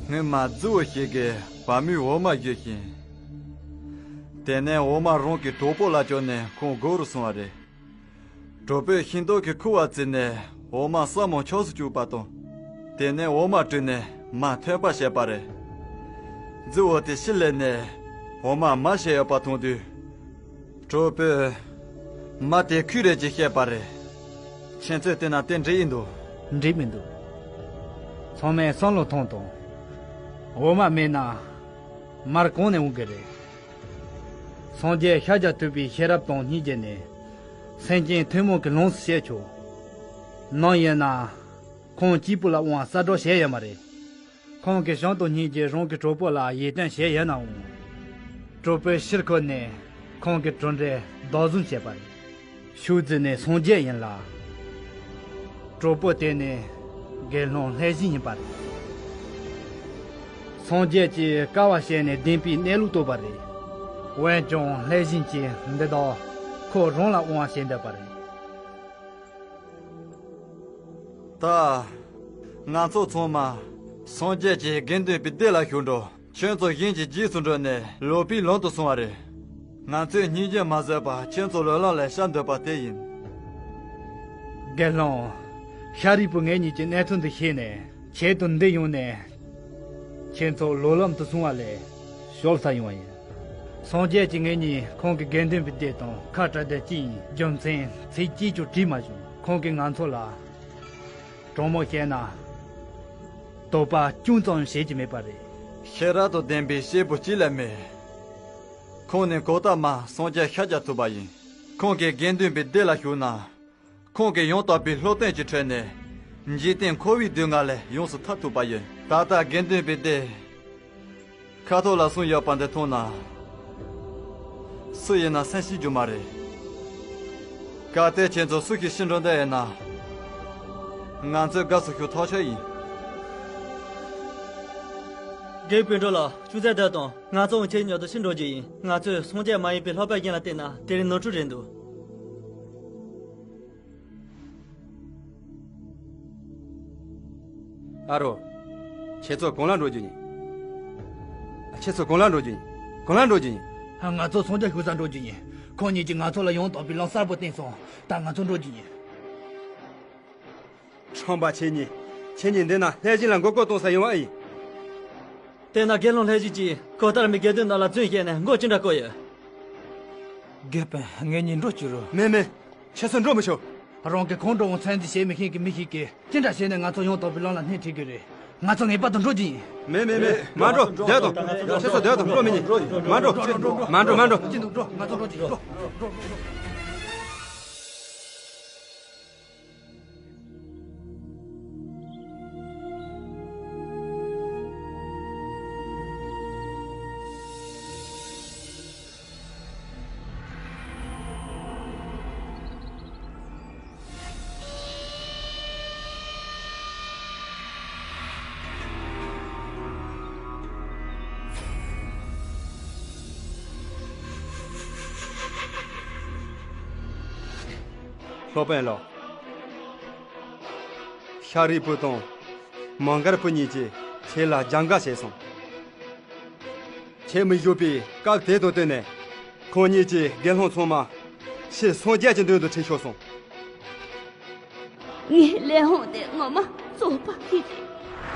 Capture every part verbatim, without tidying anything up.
སྔོན་མ་རྫི་བོ་ཞིག་གིས་བ་མོའི་འོ་མ་བཞོས་ཤིང་། དེ་ནས་འོ་མ་རང་གི་གྲོགས་པོ་ལ་བཅོལ་ནས་ཁོང་སྒུག་རུ་སོང་བ་རེད། གྲོགས་པོས་ཤིང་ཏོག་གི་ཁུ་བ་བཙིར་ནས་འོ་མ་སྲབ་མོ་ཆགས་སུ་བཅུག་པ་དང་། དེ་ནས་འོ་མ་བཀྲུས་ནས་མར་ཐོན་པར་བྱས་པ་རེད། རྫི་བོ་དེ་ཕྱི་ལ་ནས་འོ་མ་མར་བཞོས་ཡོད་པ་མཐོང་དུས། གྲོགས་པོས་མར་དེ་ཁོའི་རེད་ཅེས་བཤད་པ་རེད། ཁྱེད་ཚོས་བལྟས་ན་དེ་འགྲིག་ཡིན་འདུག་འགྲིག་མི་འདུག་ཚང་མས་བསམ་བློ་ཐོངས་དང་། འོ་མ་མེད་ན་མར་གང་ནས་འོང་གི་རེད། སངས་རྒྱས་ཤཱཀྱ་ཐུབ་པའི་ཤེས་རབ་དང་སྙིང་རྗེ་ནི་སེམས་ཅན་ཐུན་མོང་གི་ལོངས་སུ་སྤྱད་ཆོག་ནང་ཡིན་ན་ཁོང་གཅིག་པུ་ལ་དབང་གསལ་བསྒྲགས་བྱས་ཡོད་མ་རེད། ཁོང་གིས་བྱང་དང་སྙིང་རྗེ་རང་གི་གྲོགས་པོ་ལ་ཡིད་རྟོན་བྱས་ཡོད་ནའང་། གྲོགས་པོའི་ཕྱིར་འཁོར་ནས་ཁོང་གི་གྲུབ་འབྲས་བདག་བཟུང་བྱས་པ་རེད། ཕྱུགས་རྫི་ནི་སངས་རྒྱས་ཡིན་ལ། གྲོགས་པོ་དེ་ནི་དགེ་སློང་ལྷས་བྱིན་ཡིན་པ་རེད། སངས་རྒྱས་ཀྱིས་དཀའ་བ་སྤྱད་ནས་བདེན་པའི་གནས་ལུགས་རྟོགས་པ་རེད། འོན་ཀྱང་ལྷས་བྱིན་གྱིས་འདི་དག་ཁོ་རང་ལ་དབང་བྱེད་འདོད་པ་རེད། ད། ང་ཚོ་ཚང་མ་སངས་རྒྱས་ཀྱི་དགེ་འདུན་པའི་སྡེ་ལ་ཞུགས་འགྲོ། ཁྱོད་ཚོ་གཞན་གྱི་རྗེས་སུ་འགྲོ་ནས་ལོག་པའི་ལམ་དུ་སོང་བ་རེད། ང་ཚོས་སྙིང་རྗེ་མ་བཟོད་པར་ཁྱོད་ཚོ་ལམ་ལ་བཤགས་འདོད་པ་དེ་ཡིན། དགེ་སློང་། ཤཱ་རིའི་བུ་ངེད་གཉིས་ཀྱི་གནས་ཚུལ་འདི་ཤེས་ནས་ཆེད་དུ་འདི་ཡོང་ནས། ཁྱེད་ཚོ་ལོག་ལམ་དུ་སོང་བ་ལས་ཤོར་ས་ཡོང་བ་ཡིན། སངས་རྒྱས་ཀྱིས་ངེད་གཉིས་ཁོང་གི་དགེ་འདུན་པའི་སྡེ་དང་ཁ་བྲལ་དེ་ཅི་ཡིན་རྒྱུ་མཚན་ཚིག་གཅིག་ཀྱང་དྲིས་མ་བྱུང་། ཁོང་གིས་ང་ཚོ་ལ། དྲང་མོ་བཤད་ན། དོགས་པ་ཅུང་ཙམ་བྱེད་ཀྱི་མེད་པ་རེད། ཤེས་རབ་དང་ལྡན་པའི་སྐྱེས་བུ་གཅིག་ལས་མེད། ཁོང་ནི་གོ་ཏ་མ་སངས་རྒྱས་ཤཱཀྱ་ཐུབ་པ་ཡིན། ཁོང་གིས་དགེ་འདུན་པའི་སྡེ་ལ་ཞུགས་ན། ཁོང་གིས་ཡང་དག་པའི་སློབ་སྟོན་གྱི་ཁྲོད་ནས། འཇིག་རྟེན་འཁོར་བའི་སྡུག་བསྔལ་ལས་ཡོངས་སུ་ཐར་ཐུབ་པ་ཡིན། ད་ལྟ་དགེ་འདུན་པའི་སྡེ། ཁ་ཐོག་ལ་གསུངས་ཡོད་པ་འདི་མཐོང་ན། སུ་ཡིན་ན་སེམས་ཤི་རྒྱུ་མ་རེད། གལ་ཏེ་ཁྱེད་ཚོ་སུ་ཞིག་ཤི་འགྲོ་འདོད་ཡིན་ན། ང་ཚོའི་སྐབས་སུ་ཞུགས་ཐག་ཆོད་ཡིན། རྒན་སྤུན་གྲོགས་ལགས། ཅུང་ཟད་སྡོད་དང་། ང་ཚོའང་ཁྱེད་མཉམ་དུ་ཤི་འགྲོ་རྒྱུ་ཡིན། ང་ཚོས་སངས་རྒྱས་མ་ཡིན་པའི་ལྷག་པའི་རྒྱན་ལ་བལྟས་ན་དེ་རིང་ནོར་འཁྲུལ་རེད་འདུག་ཨ་རོ། ཁྱེད་ཚོ་གང་ལ་འགྲོ་རྒྱུ་ཡིན། ཁྱེད་ཚོ་གང་ལ་འགྲོ་རྒྱུ་ཡིན། གང་ལ་འགྲོ་རྒྱུ་ཡིན། ང་ཚོ་སངས་རྒྱས་ཞུ་སར་འགྲོ་རྒྱུ་ཡིན། ཁོང་གཉིས་ཀྱིས་ང་ཚོ་ལ་ཡང་དག་པའི་ལམ་གསལ་པོ་བསྟན་སོང་། ད་ང་ཚོ་འགྲོ་རྒྱུ་ཡིན། ཁྲམ་པ་ཁྱེད་གཉིས། ཁྱེད་གཉིས་འདི་ན་ལྷས་བྱིན་ལ་མགོ་སྐོར་གཏོང་ས་ཡོང་བ་ཡིན། དེས་ན་དགེ་སློང་ལྷས་བྱིན་གྱིས་གོ་ཏར་མའི་དགེ་འདུན་རྣམས་ལ་རྫུན་བཤད་ནས་མགོ་ཅི་འདྲ་བསྐོར་ཡོད། དགེ་སྤུན་ངེད་གཉིས་འགྲོ་བཅུག་རོགས། མེད་མེད། ཁྱེད་ཚོ་འགྲོ་མི་ཆོག་རང་གི་ཁོང་འགྲོ་འོང་ཚོད་འཛིན་བྱེད་མི་ཤེས་ཀྱི་མི་ཞིག་གིས་ཅི་འདྲ་བྱས་ནས་ང་ཚོ་ཡང་དག་པའི་ལམ་ལ་སྣེ་ཁྲིད་ཀྱི་རེད། ང་ཚོ་ངེས་པར་དུ་འགྲོ་རྒྱུ་ཡིན། མེད་མེད་མེད། མ་འགྲོ། སྡོད་དང་། ཁྱེད་ཚོ་སྡོད་དང་། འགྲོ་མི་ཉན། མ་འགྲོ། མ་འགྲོ། མ་འགྲོ། ཅི་འདུག་འགྲོ། ང་ཚོ་འགྲོ་རྒྱུ་ཡིན། འགྲོ། འགྲོ། འགྲོ། འགྲོ། སློབ་དཔོན་ལགས། ཤཱ་རིའི་བུ་དང་མོའུ་འགལ་བུ་གཉིས་ཀྱིས་ཁྱེད་ལ་སྦྱང་བརྡར་བྱས་སོང་། ཁྱེད་མི་བཞུགས་པའི་སྐབས་དེ་དང་བསྟུན་ནས་ཁོང་གཉིས་ཀྱིས་དགེ་སློང་ཚང་མ་ཕྱིར་སངས་རྒྱས་ཀྱི་མདུན་དུ་ཁྲིད་ཤོར་སོང་། ངའི་ལས་དབང་དེ་ངོ་མ་རྩོག་པ་ཞིག་རེད།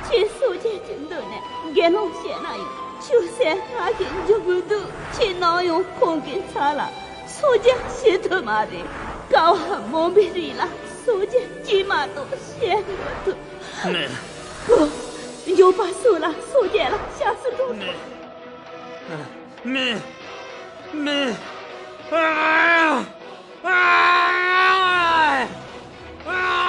ཁྱེད་སངས་རྒྱས་ཀྱི་མདུན་ནས་དགེ་སློང་བྱས་ན་ཡང་ཆུ་སྲིན་ང་ཞིག་འཇུག་གི་འདུག་ཁྱེད་ནམ་ཡང་ཁོང་གི་ཚབ་ལ་སངས་རྒྱས་བྱེད་ཐུབ་མ་རེད། དཀའ་བ་མང་པོའི་རིང་ལ་སངས་རྒྱས་གཅིག་མ་གཏོགས་བྱེད་མི་ཐུབ། མེད། ཨོ། མགྱོགས་པ་སོང་ལ་སངས་རྒྱས་ལ་སྐྱབས་སུ་འགྲོ། མེད། མེད། མེད། ཨ། ཨ། ཨ།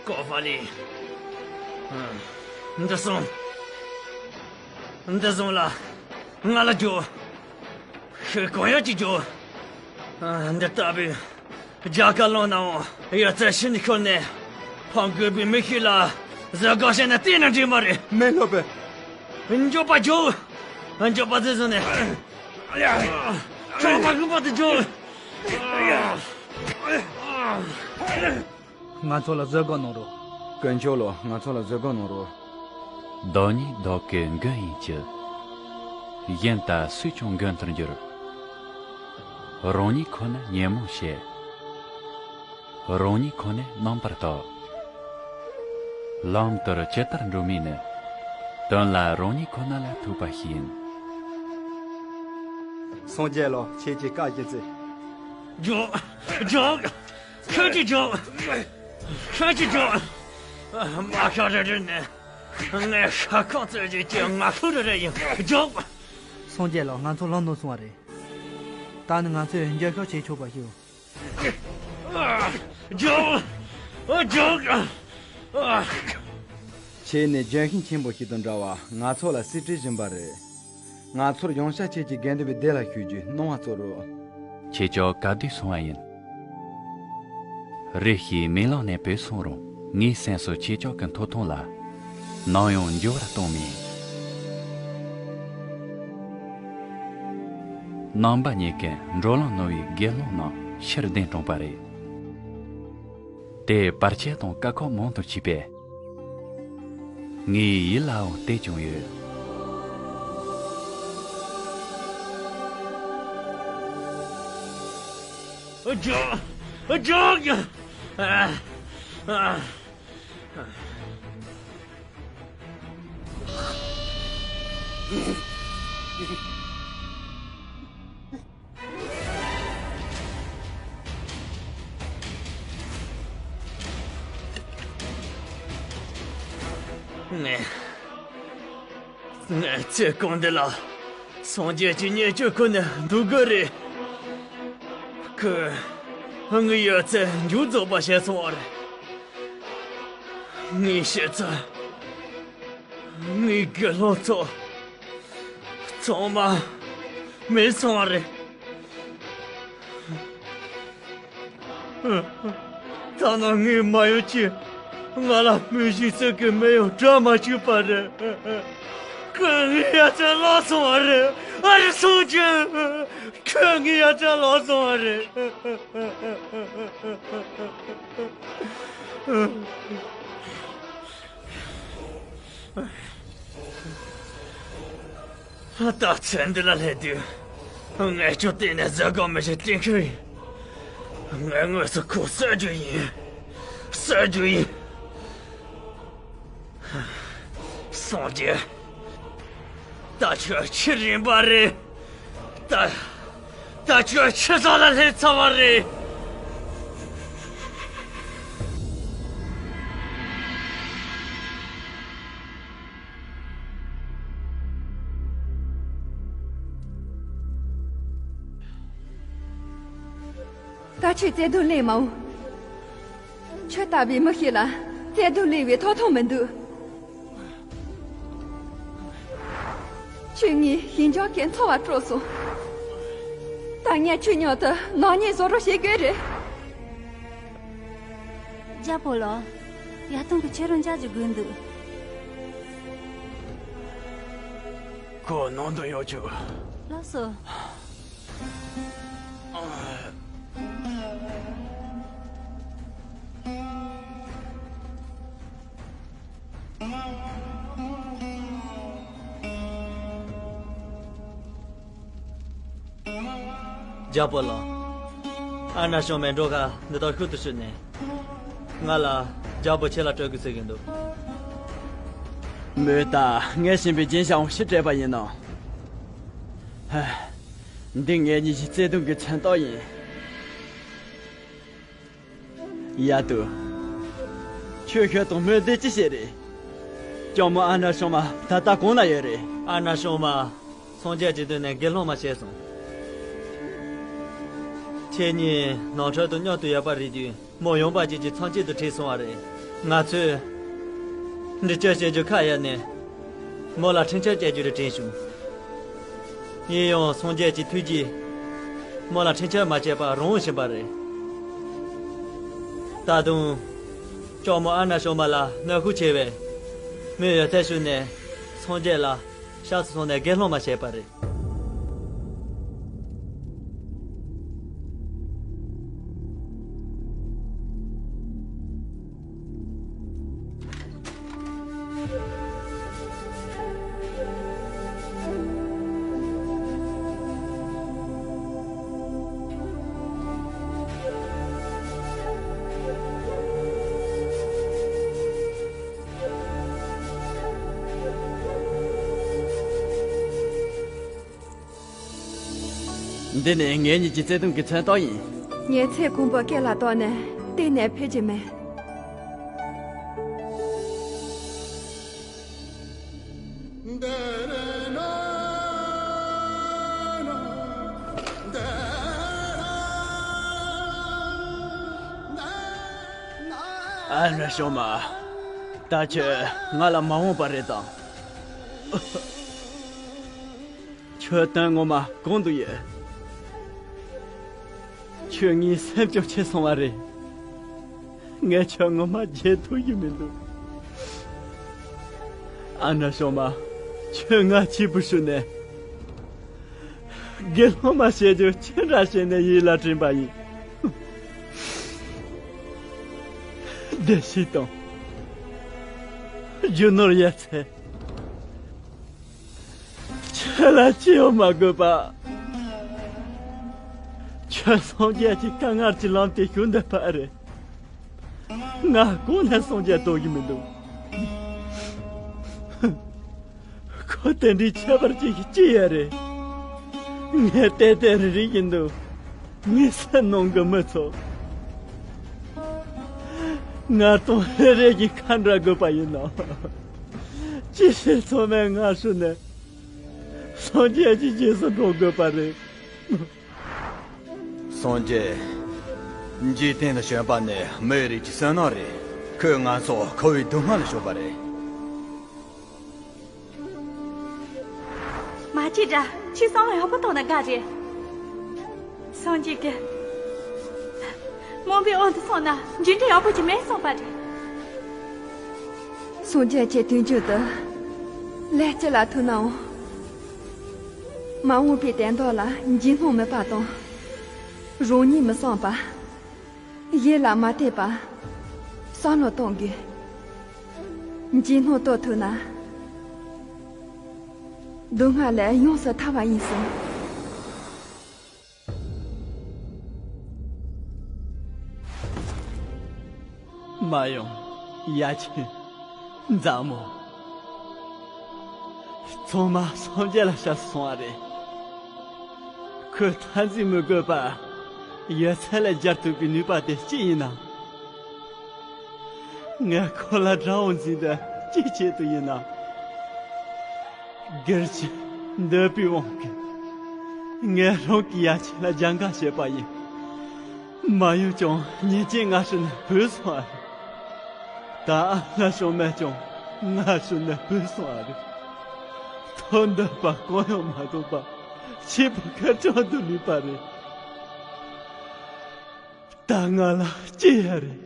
ཀོ་ཧྥ་ལི། འདི་སོང་། འདི་སོང་ལ། ང་ལ་རྒྱོབ། ཤི་གང་ཡག་ཅིག་རྒྱོབ། འདི་ལྟ་བུའི་རྒྱལ་ཁ་ལོན་ནའང་ཡོད་ཚད་ཤིན་ཤོར་ནས་ཕམ་དགོས་པའི་མི་ཞིག་ལ་བཟོད་དགོངས་བཞེས་ན་བལྟས་ན་འགྲིག་མ་རེད། མེ་ལྷོ་པས། མགྱོགས་པ་རྒྱོབ། མགྱོགས་པ་དེ་བཟུང་ནས། མགྱོགས་པ་མགྱོགས་པ་དེ་རྒྱོབ། ང་ཚོ་ལ་བཟོད་དགོངས་གནང་རོགས། དཀོན་མཆོག་ལོ། ང་ཚོ་ལ་བཟོད་དགོངས་གནང་རོགས། བདག་ཉིད་བདག་གི་མགོན་ཡིན་གྱི། གཞན་དག་སུས་ཀྱང་མགོན་དུ་འགྱུར། རང་ཉིད་ཁོ་ན་ཉོན་མོངས་བྱེད། རང་ཉིད་ཁོ་ནས་རྣམ་པར་དག། ལམ་དེར་ཇི་ལྟར་འགྲོ་མིན་ནི། དོན་ལ་རང་ཉིད་ཁོ་ན་ལ་ཐུག་པ་ཞིག་ཡིན། སངས་རྒྱས་ལོ། ཁྱེད་ཀྱི་བཀའ་བཞིན་བྱེད། རྒྱོབ། རྒྱོབ། ཁྱོད་ཀྱིས་རྒྱོབ། ཁྱོད་ཀྱིས་རྒྱོབ། མ་ཤ་རེ་རེ་ནས་ངའི་ཤ་ཁང་བཙལ་རྒྱུ་གྱི་ང་ཤུ་རེ་རེ་ཡིན། རྒྱོབ། སངས་རྒྱས་ལོ། ང་ཚོ་ལམ་ནོར་སོང་བ་རེད། ད་ནི་ང་ཚོས་འགྱོད་བཤགས་བྱེད་ཆོག་པ་ཞུ། རྒྱོབ། རྒྱོབ། ཁྱེད་ནི་ལྗོན་ཤིང་ཆེན་པོ་ཞིག་དང་འདྲ་བ། ང་ཚོ་ལ་གསེར་བྲིས་བཞིན་པ་རེད། ང་ཚོར་ཡང་བསྐྱར་ཁྱེད་ཀྱི་དགེ་འདུན་པའི་སྡེ་ལ་ཞུགས་རྒྱུའི་གནང་བ་སྩོལ་རོགས། ཁྱེད་ཅག་ག་དུས་སོང་བ་ཡིན། རེ་ཞིག་མེ་ལོང་ནས་བུད་སོང་རུང་། ངའི་སེམས་སུ་ཁྱེད་ཅག་གི་ཐོབ་ཐང་ལ་ནམ་ཡང་འགྱུར་བ་གཏོང་མེད། རྣམ་པ་གཉིས་ཀས་འགྲོ་ལམ་ནོར་བུའི་དགེ་སློང་རྣམས་ཕྱིར་གདན་དྲངས་པ་རེད། དེས་བར་ཆད་དང་དཀའ་ཁག་མང་དུ་བྱས་པས། ངའི་ཡིད་ལའང་དེ་བྱུང་ཡོད། རྒྱོབ། རྒྱོབ། ཨ། ཨ། ངས། ངས་ཚེ་གང་འདི་ལ་སངས་རྒྱས་ཀྱི་བརྙས་བཅོས་ཁུར་ནས་འདུག་དགོས་རེད། ཁོས་ངའི་ཡོད་ཚད་མཇུག་རྫོགས་པ་བྱས་སོང་བ་རེད། ངའི་ཤེས་ཚད། ངའི་དགེ་སློང་ཚོ་ཚང་མ་མེད་སོང་བ་རེད། ཐ་ན་ངའི་མ་ཡུམ་གྱིས་ང་ལ་མི་ཞིག་ཟེར་གི་མེད་ཡང་གྲ་མ་བྱུང་བ་རེད། ཁོས་ངའི་ཡ་ཚ་བརླགས་སོང་བ་རེད། ཨ་རི་སོང་ཅི། ཁོས་ངའི་ཡ་ཚ་བརླགས་སོང་བ་རེད། ད་ཚེ་འདི་ལ་སླེབས་དུས། ངས་ཁྱོད་གཏན་ནས་བཟོད་དགོངས་མི་བཞེས་གཏན་འཁེལ་ཡིན། ངས་དངོས་སུ་ཁོ་གསོད་རྒྱུ་ཡིན། གསོད་རྒྱུ་ཡིན། སངས་རྒྱས། ད་ཁྱོད་ཁྱི་རིན་པ་རེད། ད། ད་ཁྱོད་ཁྱི་ཚང་ལ་སླེབས་ཚར་བ་རེད། ད་ཁྱོད་བརྩེ་དུང་གླེང་མ་འོང་། ཁྱོད་ལྟ་བུའི་མི་ཞིག་ལ་བརྩེ་དུང་གླེང་བའི་ཐོབ་ཐང་མི་འདུག་ཁྱོད་ངའི་ཞི་འཇམ་གྱི་འཚོ་བ་དཀྲོགས་སོང་། ད་ངས་ཁྱོད་མཉམ་དུ་ནག་ཉེས་བཟོ་རོགས་བྱེད་དགོས་རེད། རྒྱལ་པོ་ལགས། ཡར་ཐོན་གྱི་ཁྱེད་རང་འཇགས་ཀྱི་དགོས་འདུག་ཁོ་ནང་དུ་ཡོང་ཆོག་ལགས་སོ། རྒྱལ་པོ་ལགས། ཨ་ན་ཤོ་མའི་འགྲོ་ཁ་འདི་དག་ཤུལ་དུ་ཞུས་ནས། ང་ལ་རྒྱལ་པོ་ཁྱེད་ལ་སྤྲོད་དགོས་ཟེར་གྱི་འདུག་མོས་ད་ངས་བྱིན་པའི་སྦྱིན་བྱ་འོང་ཕྱིར་སྤྲད་པ་ཡིན་ནོ། ཧ། འདི་ངེད་གཉིས་ཀྱི་བརྩེ་དུང་གི་མཚོན་རྟགས་ཡིན། ཡ་དུ། ཁྱོད་ཤོད་དང་མོས་འདི་ཅི་བྱེད་རེད། སྐྱོང་མོ་ཨ་ན་ཤོ་མ་ད་ལྟ་གང་ན་ཡོད་རེད། ཨ་ན་ཤོ་མ། སངས་རྒྱས་ཀྱི་མདུན་ནས་དགེ་སློང་མ་བྱས་སོང་། ཁྱེད་གཉིས་ནོར་འཁྲུལ་དུ་མཉམ་དུ་ཡོད་པ་རེད་དུས་མོ་ཡོང་པ་ཅིག་གིས་མཚམས་གཅིག་ཏུ་ཁྲིད་སོང་བ་རེད། ང་ཚོས་འདྲི་གཅོད་བྱེད་རྒྱུ་ཁ་གཡར་ནས་མོ་ལ་འཕྲིན་བཅར་བྱེད་རྒྱུ་རེད་དྲན་བྱུང་། ཡིན་ཡང་སངས་རྒྱས་ཀྱི་ཐུགས་རྗེས་མོ་ལ་འཕྲིན་བཅར་མ་བྱས་པར་རང་དབང་ཕྱིན་པ་རེད། ད་དུང་ལྕགས་མོ་ཨ་ན་ཤོ་མ་ལ་གནོད་ཤུགས་ཆེ་བས། མོས་ཡོད་ཚད་ཞུས་ནས་སངས་རྒྱས་ལ་ཤགས་སུ་སོང་ནས་དགེ་སློང་མ་བྱས་པ་རེད། འདི་ནི་ངེད་གཉིས་ཀྱི་བརྩེ་དུང་གི་མཚོན་རྟགས་ཡིན། ངའི་ཚེ་གང་པོ་སྐེ་ལ་གཏོགས་ནས་གཏན་ནས་ཕེབས་ཀྱི་མེད། ཨ་ན་ཤོ་མ། ད་ཁྱོད་ང་ལ་མ་འོངས་པ་རེད་དམ། ཁྱོད་དོན་ངོ་མ་གང་དུ་ཡོད། ཁྱོད་ངའི་སེམས་ཀྱང་ཕྱེ་སོང་བ་རེད། ངས་ཁྱོད་ངོ་མ་བརྗེད་ཐུབ་ཀྱི་མི་འདུག་ཨ་ན་ཤོ་མ། ཁྱོད་ང་གཅིག་པུ་ཞུ་ནས། དགེ་སློང་མ་བྱེད་རྒྱུ་ཅི་འདྲ་བྱས་ནས་ཡིད་ལ་དྲན་པ་ཡིན། བདེ་སྐྱིད་དང་། རྒྱུ་ནོར་ཡོད་ཚད། ཁྱོད་ལ་ཅི་ཡང་མ་དགོས་པ། ཁྱོད་སངས་རྒྱས་ཀྱི་དཀའ་ངལ་གྱི་ལམ་དེ་ཞུགས་འདོད་པ་རེད། ང་གོང་ནས་སངས་རྒྱས་ལྟོ་གི་མི་འདུག་ཁོ་དེ་འདྲའི་ཁྱད་པར་ཅན་ཞིག་ཅི་ཡོད་རེད། ངས་བལྟས་བལྟས་རིག་རིག་གི་འདུག་ངའི་སེམས་ནང་གི་མི་ཚོ། ང་དང་རེ་རེ་གི་ཁ་འདྲ་དགོས་པ་ཡིན་ནམ། ཅི་ཕྱིར་ཚང་མས་ང་ཧྲུལ་ནས་སངས་རྒྱས་ཀྱི་རྗེས་སུ་འགྲོ་དགོས་པ་རེད། སངས་རྒྱས། འཇིག་རྟེན་དུ་བྱོན་པ་ནི་མིའི་རིགས་ཀྱི་བསོད་ནམས་རེད། ཁོས་ང་ཚོ་འཁོར་བའི་སྡུག་བསྔལ་ལས་སྐྱོབ་པ་རེད། མ་སྐྱེས་དགྲ། ཁྱོད་བསམ་བློ་ཡག་པོ་བཏང་ན་དགའ་རེད། སངས་རྒྱས་ཀྱིས། མུན་པའི་འོག་ཏུ་སོང་ན་འཇིགས་འདྲེ་ཡག་པོ་ཅིག་མེད་གསུངས་པ་རེད། སངས་རྒྱས་ཀྱི་དུས་མཇུག་ཏུ་ལས་ཅི་ལ་ཐུག་ནའང་། མ་འོངས་པའི་དོན་དག་ལ་འཇིགས་སྣང་མེད་པ་དང་། རང་ཉིད་མི་བསམ་པ། ཡིད་ལ་མ་བརྟན་པ། བསམ་བློ་གཏོང་དགོས། འཇིགས་སྣང་གཏོང་ཐུབ་ན། སྡུག་བསྔལ་ལས་ཡོངས་སུ་ཐར་བ་ཡིན་གསུངས། མ་ཡུམ། ཡ་ཆེན། མཛའ་མོ། ཚང་མ་སངས་རྒྱས་ལ་ཤར་སོང་བ་རེད། ཁོས་ཐར་འཛིན་མི་དགོས་པར་ཡོད་ཚད་ལས་སྦྱར་ཐུབ་པའི་ནུས་པ་དེ་ཅི་ཡིན་ནམ། ངས་ཁོ་ལ་དགྲ་བོ་འཛིན་དོན་ཅིའི་ཆེད་དུ་ཡིན་ནམ། སྒེར་གྱི་འདོད་པའི་དབང་གིས་ངས་རང་གི་ཡ་ཆེན་ལ་སྦྱང་བརྡར་བྱས་པ་ཡིན། མ་ཡུམ་ཀྱང་ཉིན་གཅིག་ང་ཧྲུལ་ནས་བུད་སོང་བ་རེད། ད་ཨ་ན་ཤོ་མས་ཀྱང་ང་ཧྲུལ་ནས་བུད་སོང་བ་རེད། ཐོབ་འདོད་པ་གང་ཡང་མ་ཐོབ་པར་འཆི་བ་ཁ་བྲང་དུ་ལུས་པ་རེད། ད་ང་ལ་ཅི་ཡ་རེད།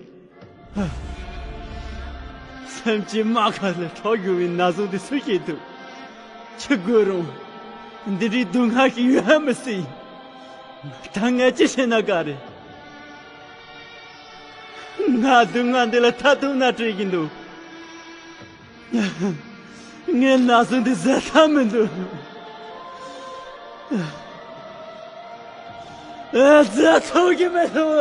སེམས་ཀྱི་རྨ་ཁ་ལས་འཕྲོ་གྱུར་བའི་ན་ཟུག་འདི་སུས་བྱེད་ཐུབ། འཆི་དགོས་རུང་། འདི་འདྲའི་སྡུག་བསྔལ་ཞིག་ཡོད་མི་སྲིད། ད་ངས་ཅི་བྱས་ན་དགའ་རེད། ང་སྡུག་བསྔལ་འདི་ལ་མཐར་ཐུག་ན་སྤྲོད་ཀྱི་འདུག་ངས་ན་ཟུག་འདི་བཟོད་ཐབས་མི་འདུག་ཨ། བཟོད་ཐུབ་ཀྱི་མི་འདུག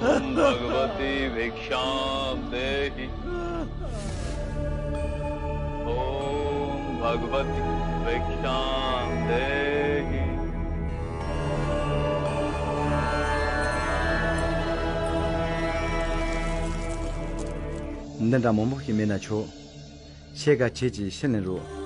ॐ भगवती भिक्षां देहि। ॐ भगवती भिक्षां देहि। འདི་འདྲ་མང་པོ་ཞིག་མེད་ན་ཆོག་ཕྱེད་ཀ་ཁྱེད་ཀྱིས་ཕྱིར་ལེན་རོགས།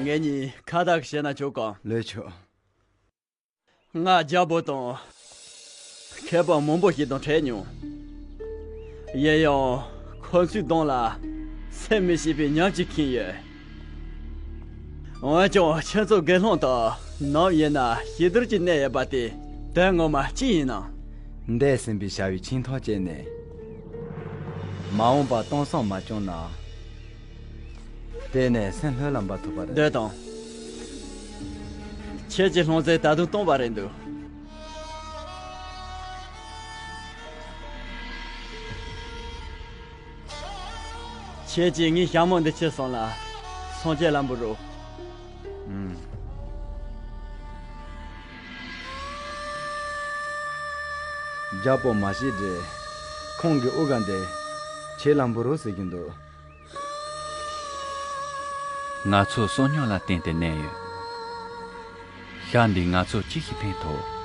ངེད་གཉིས་ཁ་བརྡ་བྱས་ན་ཆོག་གམ། ལོས་ཆོག། ང་རྒྱལ་པོ་དང་མཁས་པ་མང་པོ་ཞིག་དང་འཕྲད་མྱོང་། ཡིན་ཡང་ཁོ་ཚོའི་གདོང་ལ་སེམས་མི་ཤེས་པའི་ཉམས་ཅིག་ཁེངས་ཡོད། འོན་ཀྱང་ཁྱེད་ཚོ་དགེ་སློང་དག་ནམ་ཡིན་ན་ཞི་དུལ་གྱི་གནས་ཡོད་པ་དེ་དོན་ངོ་མ་ཅི་ཡིན་ནམ། འདས་ཟིན་པའི་བྱ་བའི་ཆིངས་ཐག་བཅད་ནས། མ་འོངས་པ་གཏོང་བསམ་མ་བྱུང་ན། དེ་ནས་སེམས་ལྷོད་ལ་འབབ་ཐུབ་པ་རེད། སྡོད་དང་། ཁྱེད་ཀྱི་ལྷུང་བཟེད་ད་དུང་སྟོང་པ་རེད་འདུག། ཁྱེད་ཀྱིས་ངའི་ཞྭ་མོ་འདི་ཁྱེར་སོང་ལ། སངས་རྒྱས་ལ་འབུལ་རོགས། ཨུམ། རྒྱལ་པོ་མ་ཤི་དྲི། ཁོང་གི་དབུ་སྐྲ་འདི་ཁྱེད་ལ་འབུལ་རོགས་ཟེར་གྱི་འདུག། ང་ཚོ་བསོད་སྙོམས་ལ་བརྟེན་ཏེ་གནས་ཡོད། ཤ་འདིས་ང་ཚོ་ཅི་ཞིག་ཕན་ཐོགས།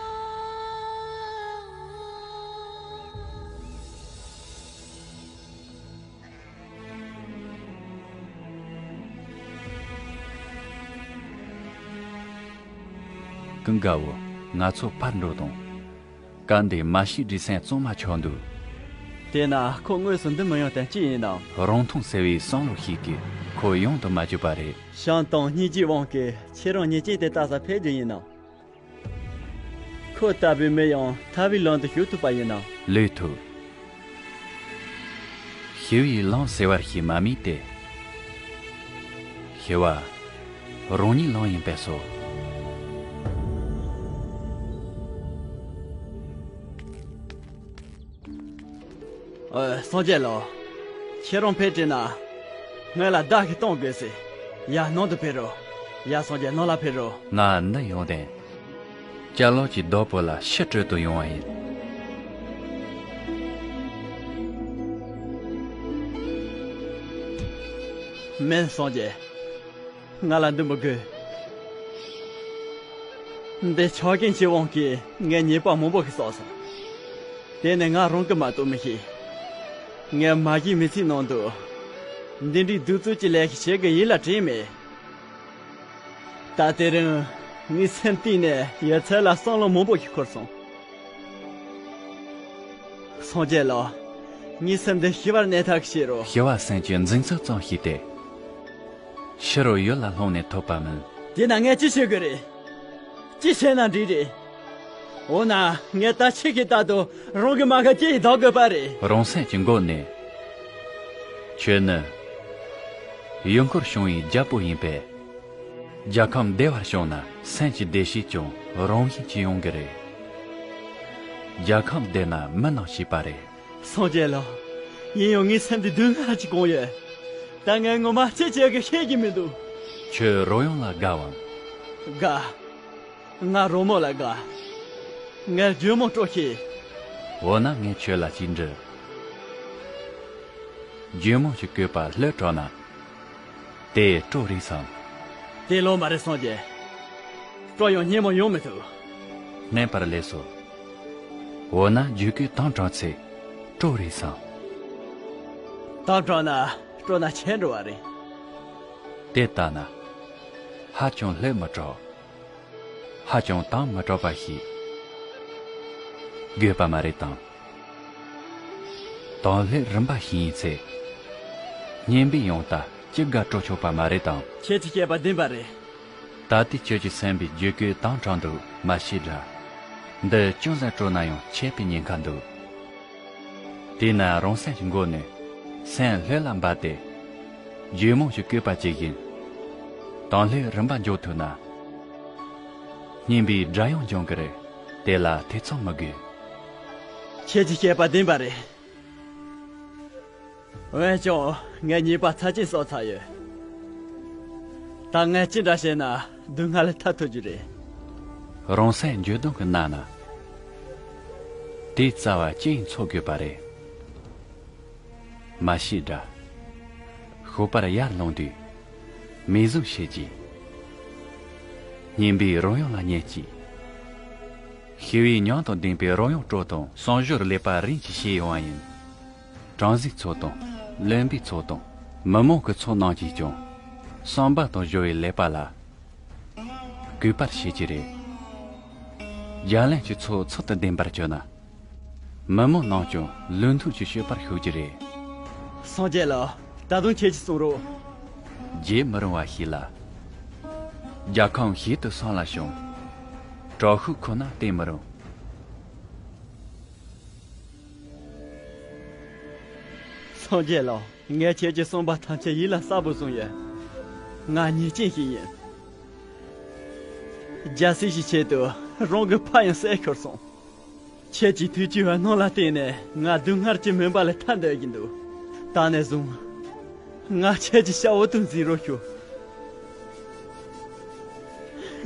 ཀུན་དགའ་བོ། ང་ཚོ་ཕར་འགྲོ་དང་། སྐབས་འདིར་མ་ཤི་དྲིའི་སེམས་གཙང་མ་ཆགས་འདུག། དེས་ན་ཁོ་དངོས་སུ་འདི་མི་ཡོང་དོན་ཅི་ཡིན་ནམ། རང་མཐོང་ཟེར་བའི་བསམ་བློ་ཞིག་གིས་ཁོ་ཡོང་དུ་མ་བཅུག་པ་རེད། བྱམས་དང་སྙིང་རྗེའི་དབང་གིས་ཁྱེད་རང་ཉེས་ཅན་དེ་ལྟ་ས་ཕེབས་རྒྱུ་ཡིན་ནམ། ཁོ་ལྟ་བུའི་མི་ཡང་ཐར་པའི་ལམ་དུ་ཞུགས་ཐུབ་པ་ཡིན་ནམ། ལོས་ཐུབ། ཞི་བའི་ལམ་ཟེར་བ་ཞིག་མ་རྨིས་ཏེ། ཞི་བ། རང་ཉིད་ལམ་ཡིན་པས་སོ། ཨོ། སངས་རྒྱས་ལགས། ཁྱེད་རང་ཕེབས་དྲན་ན། སྔོན་ལ་བདག་གིས་གཏོང་དགོས་ཟེར། ཡར་ནང་དུ་ཕེབས་རོགས། ཡར་སངས་རྒྱས་ནང་ལ་ཕེབས་རོགས། ང་འདི་ཡོང་དོན། ཅ་ལག་གི་བདག་པོ་ལ་ཕྱིར་སྤྲོད་དུ་ཡོང་བ་ཡིན། མིན་སངས་རྒྱས། ང་ལ་འདི་མི་དགོས། འདི་ཆགས་ཞེན་གྱི་དབང་གིས་ངས་ཉེས་པ་མང་པོ་ཞིག་བསགས་སོང་། དེ་ནི་ང་རང་གིས་མ་གཏོགས་མི་ཤེས། ངས་མ་གཞི་མི་ཚེའི་ནང་དུ་འདི་འདྲའི་གདུག་རྩུབ་ཀྱི་ལས་ཤིག་བྱེད་དགོས་ཡིད་ལ་དྲན་མེད། ད་དེ་རིང་ངའི་སེམས་གཏིང་ནས་ཡོད་ཚད་ལ་བསམ་བློ་མང་པོ་ཞིག་འཁོར་སོང་། སངས་རྒྱས་ལགས། ངའི་སེམས་འདི་ཞི་བར་གནས་ཐབས་བྱེད་རོགས། ཞི་བ་སེམས་ཀྱི་འཛིན་ཚུལ་ཙམ་ཞིག་སྟེ། ཕྱི་རོལ་ཡུལ་ལ་ལྷུང་ནས་ཐོབ་པ་མིན། དེས་ན་ངས་ཅི་བྱེད་དགོས་རེད། ཅི་བྱས་ན་འགྲིག་རེད། འོ་ན་ངས་ད་ཁྱེད་ཀྱི་ལྟར་དུ་རང་གི་རྨ་ཁ་ཅི་ཡིས་བདག་དགོས་པ་རེད། རང་སེམས་ཀྱི་མགོ་ནས། ཁྱོད་ནི་ཡུལ་འཁོར་སྐྱོང་བའི་རྒྱལ་པོ་ཡིན་པས། རྒྱལ་ཁམས་བདེ་བར་བྱུང་ན་སེམས་ཀྱི་བདེ་སྐྱིད་ཀྱང་རང་བཞིན་གྱིས་ཡོང་གི་རེད། རྒྱལ་ཁམས་བདེ་ན་མི་རྣམས་སྐྱིད་པ་རེད། སངས་རྒྱས་ལགས། ཡིན་ཡང་ངའི་སེམས་འདི་སྡུག་བསྔལ་གྱིས་གང་ཡོད། ད་ངས་ངོ་མ་ཅི་བྱེད་དགོས་ཤེས་ཀྱི་མི་འདུག། ཁྱོད་རོལ་དབྱངས་ལ་དགའ་བམ། དགའ། ང་རོལ་མོ་ལ་དགའ། ངས་རྒྱུད་མང་དཀྲོག་ཤེས། འོ་ན་ངས་ཁྱོད་ལ་ཅིག་འདྲི། རྒྱུད་མང་ཞིག་བརྐོས་པ་ལྷོད་དྲགས་ན། དེ་སྤྲོ་རེད་སམ། དེ་ལོ་མ་རེད་སངས་རྒྱས། སྤྲོ་ཡང་སྙན་མོ་ཡོང་མི་ཐུབ། སྙན་པར་ལས་སོ། འོ་ན་རྒྱུད་བརྐོས་དམ་དྲགས་ཚེ་སྤྲོ་རེད་སམ། དམ་དྲགས་ན་སྤྲོ་ན་ཆད་འགྲོ་བ་རེད། དེ་ལྟ་ན། ཧ་ཅང་ལྷོད་མི་དྲགས། ཧ་ཅང་དམ་མི་དྲགས་པ་ཞིག་དགོས་པ་མ་རེད་དམ། དང་ལྷོད་རིམ་པ་ཞིག་ཡིན་ཚེ། སྙན་པའི་དབྱངས་རྟ་ཅི་དགར་དཀྲོག་ཆོག་པ་མ་རེད་དམ། ཁྱེད་ཀྱི་བཤད་པ་བདེན་པ་རེད། ད་ལྟའི་ཁྱོད་ཀྱི་སེམས་པའི་རྒྱུད་བརྐོས་དམ་དྲགས་འདུག་མ་ཤེས་དྲ། འདི་ཅུང་ཟད་སྤྲོ་ན་ཡང་ཆད་པའི་ཉེན་ཁ་འདུག། དེས་ན་རང་སེམས་ཀྱི་མགོ་ནས་སེམས་ལྷོད་ལ་འབབ་སྟེ། རྒྱུད་མང་ཞིག་བརྐོས་པ་ཇི་བཞིན། དང་ལྷོད་རིམ་པ་འཇོག་ཐུབ་ན། སྙན་པའི་སྒྲ་དབྱངས་འབྱུང་གི་རེད། དེ་ལ་ཐེ་ཚོམ་མི་དགོས། ཁྱེད་ཀྱི་བཤད་པ་བདེན་པ་རེད། འོན་ཀྱང་ངས་ཉེས་པ་ཚབས་ཆེན་བསགས་ཚར་ཡོད། ད་ངས་ཅི་འདྲ་བྱས་ན་སྡུག་བསྔལ་ལས་ཐར་ཐུབ་རྒྱུ་རེད། རང་སེམས་འགྱོད་གདུང་གིས་མནར་ན། དེའི་རྩ་བ་ཅི་ཡིན་འཚོལ་དགོས་པ་རེད། མ་ཤེས་དྲ། ཞོགས་པར་ཡར་ལངས་དུས། མིག་ཟུམ་བྱེད་ཅིག། སྙན་པའི་རོལ་དབྱངས་ལ་ཉན་ཅིག། ཞི་བའི་ཉམས་དང་ལྡན་པའི་རོལ་དབྱངས་དཀྲོལ་དང་། བསམ་སྦྱོར་ཀླད་པ་རིམ་གྱིས་བྱེད་ཡོང་བ་ཡིན། གྲངས་གཟིགས་ཚོགས་དང་། བློན་པོའི་ཚོགས་དང་། མི་མང་གི་ཚོགས་རྣམས་ཀྱིས་ཀྱང་། བསམ་པ་དང་སྦྱོར་བའི་ལེགས་པ་ལ་གུས་པར་བྱེད་ཀྱི་རེད། རྒྱལ་བློན་གྱི་ཚོགས་ཚུལ་དུ་ལྡན་པར་གྱུར་ན། མི་མང་རྣམས་ཀྱང་ལུས་མཐུན་གྱིས་སྤྱོད་པར་ཤོག་ཀྱི་རེད། སངས་རྒྱས་ལགས། ད་དུང་ཁྱེད་ཀྱིས་གསུང་རོགས། བརྗེད་མི་རུང་བ་ཞིག་ལ། རྒྱལ་ཁམས་ཞིག་ཏུ་སོང་ལ་བྱུང་། དྲག་ཤུགས་ཁོ་ན་བསྟེན་མི་རུང་། སངས་རྒྱས་ལགས། ངས་ཁྱེད་ཀྱིས་གསུངས་པ་ཐམས་ཅད་ཡིད་ལ་གསལ་པོ་བཟུང་ཡོད། ང་ཉེས་ཅན་ཞིག་ཡིན། རྒྱལ་སྲིད་ཀྱི་ཆེད་དུ་རང་གི་ཕ་ཡང་བསད་ཤོར་སོང་། ཁྱེད་ཀྱིས་ཐུགས་རྗེ་བའི་སྣང་ལ་བརྟེན་ནས་ང་སྡུག་བསྔལ་གྱི་མུན་པ་ལས་ཐར་འདོད་ཀྱི་འདུག། ད་ནས་བཟུང་ང་ཁྱེད་ཀྱི་ཤ་འོ་དུ་འཛིན་རོགས་ཞུ།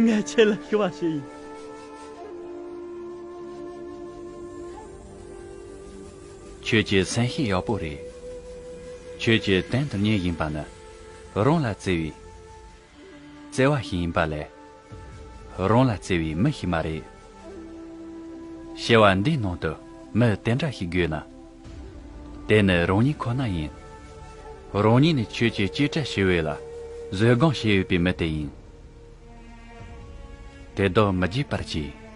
ངས་ཁྱེད་ལ་ཞུ་བ་ཞུ་ཡིན། ཁྱོད་ཀྱི་སེམས་ཤེས་ཡག་པོ་རེད། ཁྱོད་ཀྱིས་དོན་དུ་གཉེར་བཞིན་པ་ནི་རང་ལ་བརྩེ་བའི་བརྩེ་བ་ཞིག་ཡིན་པ་ལས། རང་ལ་བརྩེ་བའི་མི་ཞིག་མ་རེད། བྱ་བ་འདིའི་ནང་དུ་མི་དེ་འདྲ་ཞིག་དགོས་ན། དེ་ནི་རང་ཉིད་ཁོ་ན་ཡིན། རང་ཉིད་ནི་ཁྱོད་ཀྱིས་གཅེས་སྤྲས་བྱེད་འོས་ལ་བཟོད་སྒོམ་བྱེད་འོས་པའི་མི་དེ་ཡིན། དེ་དག་མི་བརྗེད་པར་གྱིས།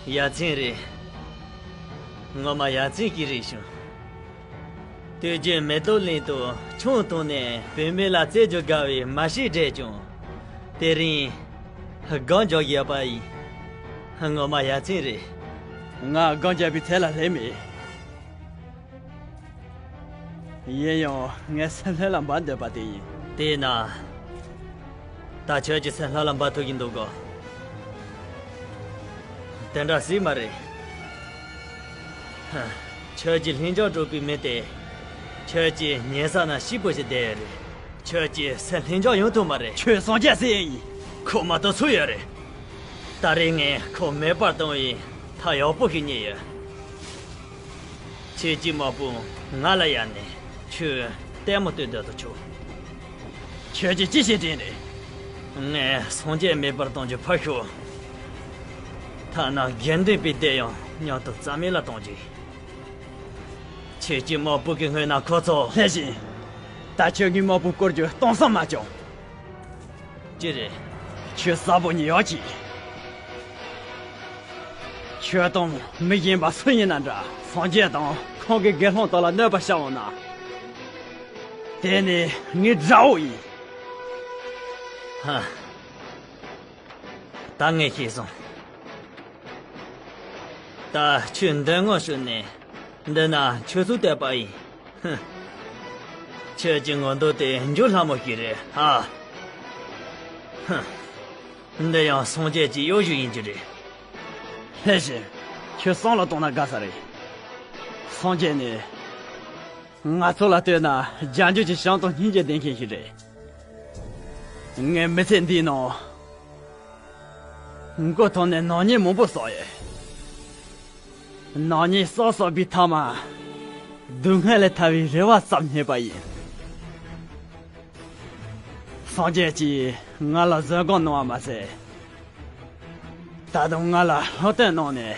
ཡ་མཚན་རེད། ངོ་མ་ཡ་མཚན་ཞིག་རེད་བྱུང་། དུས་རྒྱུན་མེ་ཏོག་གླིང་དུ་ཆང་འཐུང་ནས་བུད་མེད་ལ་རྩེད་རྒྱུ་དགའ་བའི་མ་ཤི་བགྲེས་ཀྱང་། དེ་རིང་སྒོམ་རྒྱག་བཞག་པ་ཡིན། ངོ་མ་ཡ་མཚན་རེད། ང་སྒོམ་རྒྱག་པའི་ཚད་ལ་སླེབས་མེད། ཡིན་ཡང་ངས་སེམས་ལྷོད་ལ་འབབ་འདོད་པ་དེ་ཡིན། དེས་ན། ད་ཁྱོད་ཀྱི་སེམས་ལྷོད་ལ་འབབ་ཐུབ་ཀྱི་འདུག་གོ། དེ་འདྲ་སྲིད་མ་རེད། ཧ། ཁྱོད་ཀྱི་ལྷིང་འཇགས་དཀྲུགས་པའི་མི་དེ། ཁྱོད་ཀྱིས་ཉན་ས་ན་སྐྱིད་པོ་ཞིག་བསྡད་ཡོད་རེད། ཁྱོད་ཀྱི་སེམས་ལྷིང་འཇགས་ཡོང་ཐུབ་མ་རེད། ཁྱོད་སངས་རྒྱས་ཟེར་ཡིན། ཁོ་མ་གཏོགས་སུ་ཡོད་རེད། ད་རེས་ངས་ཁོ་མེད་པར་གཏོང་བའི་ཐབས་ཡག་པོ་ཞིག་རྙེད་ཡོད། ཁྱེད་ཀྱི་དམག་དཔུང་ང་ལ་གཡར་ནས་ཁྱོད་ལྟད་མོ་ལྟོས་སྡོད་དུ་ཆུག། ཁྱོད་ཀྱིས་ཅི་བྱེད་དྲན་རེད། ངས་སངས་རྒྱས་མེད་པར་གཏོང་རྒྱུ་ཕར་ཞོག། ཐ་ན་དགེ་འདུན་པའི་སྡེ་ཡང་མཉམ་དུ་རྩ་མེད་ལ་གཏོང་རྒྱུ། ཁྱེད་ཀྱི་དམག་དཔུང་གི་སྔོན་ན་ཁོ་ཚོ། ལྷས་ཤིང་། ད་ཁྱོད་ཀྱི་དམག་དཔུང་བསྐོར་རྒྱུ་གཏོང་བསམ་མ་བྱུང་། ཅི་རེད། ཁྱོད་གསལ་པོ་ཉིད་ཡོད་ཀྱི། ཁྱོད་དང་མི་གཞན་པ་སུ་ཡིན་ན་འདྲ། སངས་རྒྱས་དང་ཁོང་གི་དགེ་སློང་དག་ལ་གནོད་པ་བྱ་འོང་ན། དེ་ནི་ངའི་དགྲ་བོ་ཡིན། ཧ། ད་ངས་ཤེས་སོང་། ད་ཁྱོད་འདི་ངོ་ཤོར་ནས་འདི་ན་ཁྱོད་ཚོ་བསྡད་པ་ཡིན། ཧུ། ཁྱོད་ཀྱི་ངོ་འདོད་དེ་འཇུ་ལྷ་མོ་ཞིག་རེད་ཨ། ཧུ། འདི་ཡང་སངས་རྒྱས་ཀྱི་གཡོ་ཞིག་ཡིན་རྒྱུ་རེད། ལྷས་ཤིང་། ཁྱོད་བསམ་བློ་གཏོང་ན་དགའ་ས་རེད། སངས་རྒྱས་ནི། ང་ཚོ་ལ་ལྟོས་ན་རྒྱལ་འཇུག་གི་བྱམས་དང་སྙིང་རྗེ་ལྡན་མཁན་ཞིག་རེད། ངའི་མི་ཚེ་འདིའི་ནང་། མགོ་ཐོག་ནས་ནག་ཉེས་མང་པོ་བསགས་ཡོད། ནག་ཉེས་བསགས་བསགས་པའི་མཐའ་མ། སྡུག་བསྔལ་ལས་ཐར་བའི་རེ་བ་ཙམ་རྙེད་པ་ཡིན། སངས་རྒྱས་ཀྱིས་ང་ལ་བཟོད་སྒོམ་གནང་བ་མ་ཟད། ད་དུང་ང་ལ་སློབ་སྟོན་གནང་ནས།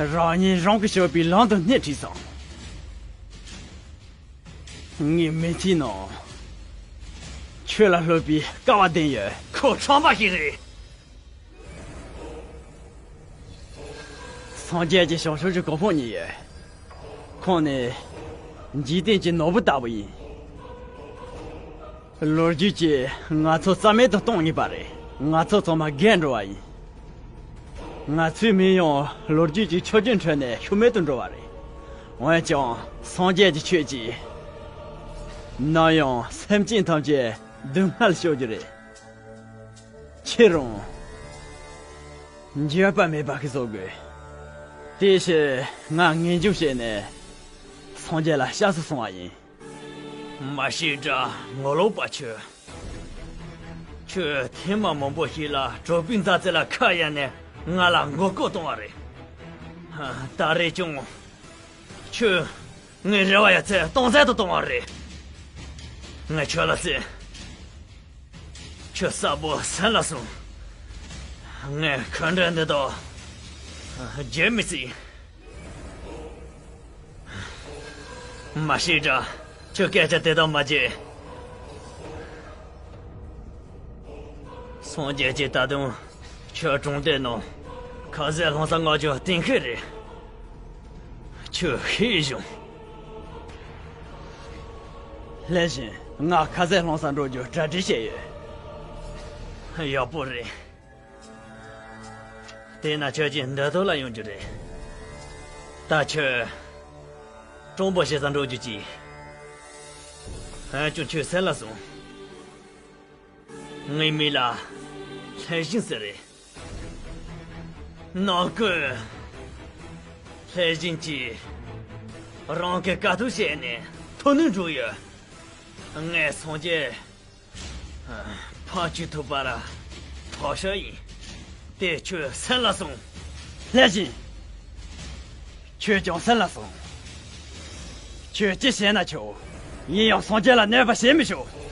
རང་ཉིད་རང་གིས་བཅོས་པའི་ལམ་དུ་སྣེ་ཁྲིད་སོང་། ངའི་མི་ཚེའི་ནང་། ཁྱོད་ལ་སློབ་པའི་སྐལ་བ་ལྡན་ཡོད། ཁོ་ཁྲམ་པ་ཞིག་རེད། སངས་རྒྱས་ཀྱི་ཞབས་ཞུ་གི་གོ་འཕང་རྙེད་ཡོད། ཁོང་ནི་འཇིག་རྟེན་གྱི་ནོར་བུ་ལྟ་བུ་ཡིན། ལོ་རྒྱུས་ཀྱིས་ང་ཚོ་རྩ་མེད་དུ་གཏོང་ངེས་པ་རེད། ང་ཚོ་ཚང་མ་རྒས་འགྲོ་བ་ཡིན། ང་ཚོའི་མིང་ཡང་ལོ་རྒྱུས་ཀྱི་ཆུ་རྒྱུན་ཁྲོད་ནས་ཤུལ་མེད་དུ་འགྲོ་བ་རེད། འོན་ཀྱང་སངས་རྒྱས་ཀྱི་ཆོས་ཀྱིས་ནམ་ཡང་སེམས་ཅན་ཐམས་ཅད་སྡུག་བསྔལ་སྤྱོད་རྒྱུ་རེད། ཁྱེད་རང་འགྱོད་པ་མེད་པ་ཞིག་བཟོ་དགོས། དེའི་ཕྱིར་ང་ངེས་འབྱུང་བྱས་ནས་སངས་རྒྱས་ལ་སྐྱབས་སུ་སོང་བ་ཡིན། མ་ཤེས་དྲ་ངོ་ལོག་པ་ཁྱོད། ཁྱོད་ཐེངས་མ་མང་པོ་ཞིག་ལ་གྲོགས་པོའི་མཛའ་བརྩེ་ལ་ཁ་གཡར་ནས་ང་ལ་མགོ་སྐོར་གཏོང་བ་རེད། ད་རེས་ཀྱང་ཁྱོད་ངའི་རེ་བ་ཡ་ཚད་སྟོང་ཟད་དུ་གཏོང་བ་རེད། ངས་ཁྱོད་ལ་ཟེར། ཁྱོད་གསལ་པོ་སེམས་ལ་ཟུངས། ངས་ཁ་འདྲ་འདི་དག་བརྗེད་མི་སྲིད། མ་ཤེས་དྲ་ཁྱོད་སྐད་ཆ་དེ་དག་མ་བརྗེད། སངས་རྒྱས་ཀྱིས་ད་དུང་ཁྱོད་གྲོང་སྡེ་ནང་ཁ་ཟས་བླངས་ས་མངགས་རྒྱུ་གཏན་འཁེལ་རེད། ཁྱོད་ཤེས་བྱུང་། ལྷས་བྱིན། ང་ཁ་ཟས་བླངས་ས་འགྲོ་རྒྱུ་གྲ་སྒྲིག་བྱས་ཡོད། ཡག་པོ་རེད། དེས་ན་ཁྱོད་ཀྱིས་འདི་ཐོག་ལ་ཡོང་རྒྱུ་རེད། ད་ཁྱོད་གྲོང་པ་བྱེད་ས་འགྲོ་རྒྱུ་གྱིས། འོན་ཀྱང་ཁྱོད་སེམས་ལ་ཟུངས། ངའི་མིང་ལ་ལྷས་བྱིན་ཟེར་རེད། ནང་ཁུལ་ལྷས་བྱིན་གྱིས་རང་གི་དཀའ་སྡུག་བཤད་ནས་མཐོ་ནུས་འགྲོ་ཡོད། ངས་སངས་རྒྱས་ཕམ་བཅུག་ཐུབ་པར་ཐོག་ཤར་ཡིན། དེ་ཁྱོད་སེམས་ལ་ཟུངས། ལྷས་བྱིན། ཁྱོད་ཀྱང་སེམས་ལ་ཟུངས། ཁྱོད་ཅི་བྱས་ན་ཆོག། ཡིན་ཡང་སངས་རྒྱས་ལ་གནོད་པ་བྱེད་མི་ཆོག།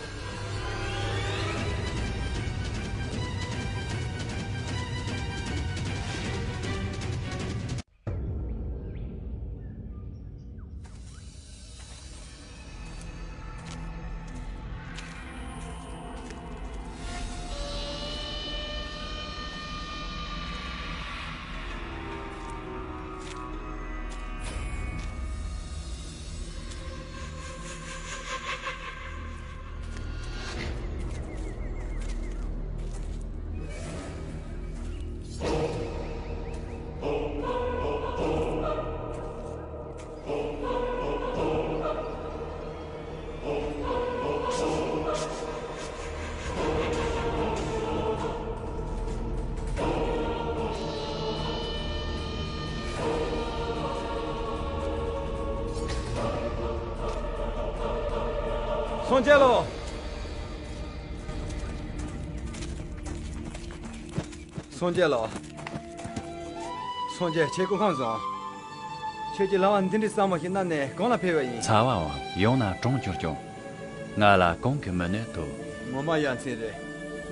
སངས་རྒྱས་ལགས། སངས་རྒྱས་ལགས། སངས་རྒྱས་ཁྱེད་སྐུ་ཁམས་བཟང་། ཁྱེད་ཀྱིས་ལམ་བར་འདི་འདྲའི་ཟབ་མོ་ཞིག་གནང་ནས་གང་ལ་ཕེབས་པ་ཡིན། ཚ་བའམ་ཡང་ན་གྲང་གྱུར་ཀྱང་། ང་ལ་གང་གིས་མི་གནོད་དོ། ངོ་མ་ཡ་མཚན་རེད།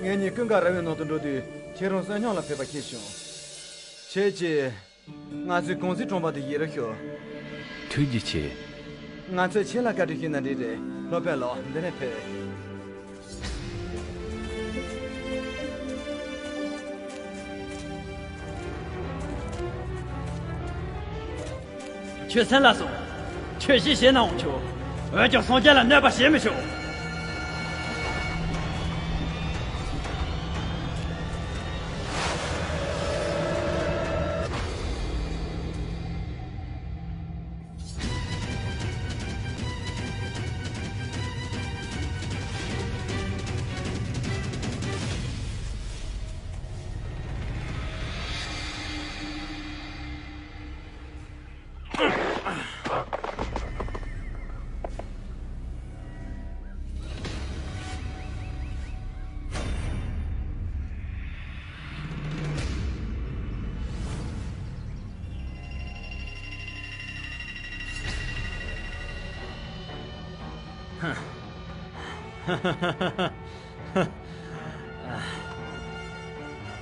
ངེད་གཉིས་ཀུན་དགའ་ར་བའི་ནང་དུ་འགྲོ་དུས་ཁྱེད་རང་བསོད་སྙོམས་ལ་ཕེབས་པ་མཁྱེན་བྱུང་། ཁྱེད་ཀྱིས་ང་ཚོའི་གངས་རྫི་གྲོང་པ་དེ་ཡི་རུ་ཤོག། ཐུགས་རྗེ་ཆེ། ང་ཚོས་ཁྱེད་ལ་བཀའ་དྲིན་ཞུས་ན་འགྲིག་རེད། སློབ་དཔོན་ལགས། འདི་ནས་ཕེབས། ཁྱོད་སེམས་ལ་ཟུངས། ཁྱོད་ཅི་བྱས་ནའང་ཆོག། འོན་ཀྱང་སངས་རྒྱས་ལ་གནོད་པ་བྱེད་མི་ཆོག།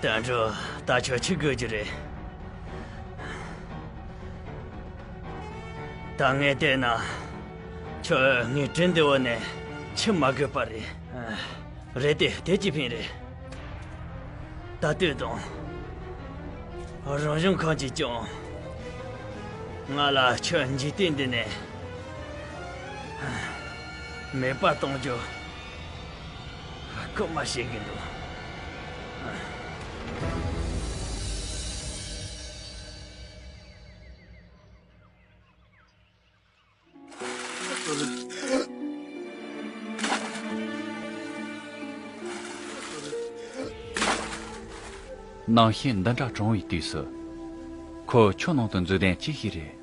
དོན་གྲུབ། ད་ཁྱོད་ཆི་དགོས་རྒྱུ་རེད། ད་ངས་བལྟས་ན། ཁྱོད་ངའི་དྲིན་འདི་འོ་ནས་འཆི་མ་དགོས་པ་རེད། རེད་དེ། དེ་ཅི་ཕན་རེད། ད་ལྟོས་དང་། རང་བྱུང་ཁམས་ཀྱིས་ཀྱང་ ང་ལ་ཁྱོད་འཇིག་རྟེན་འདི་ནས་མེད་པ་གཏོང་རྒྱུ་སྐུལ་མ་བྱེད་ཀྱི་འདུག་ནང་ཤེད་འདི་འདྲ་གྲོང་བའི་དུས་སུ། ཁོ་ཆུ་ནང་དུ་འཛུལ་དོན་ཅི་ཞིག་རེད།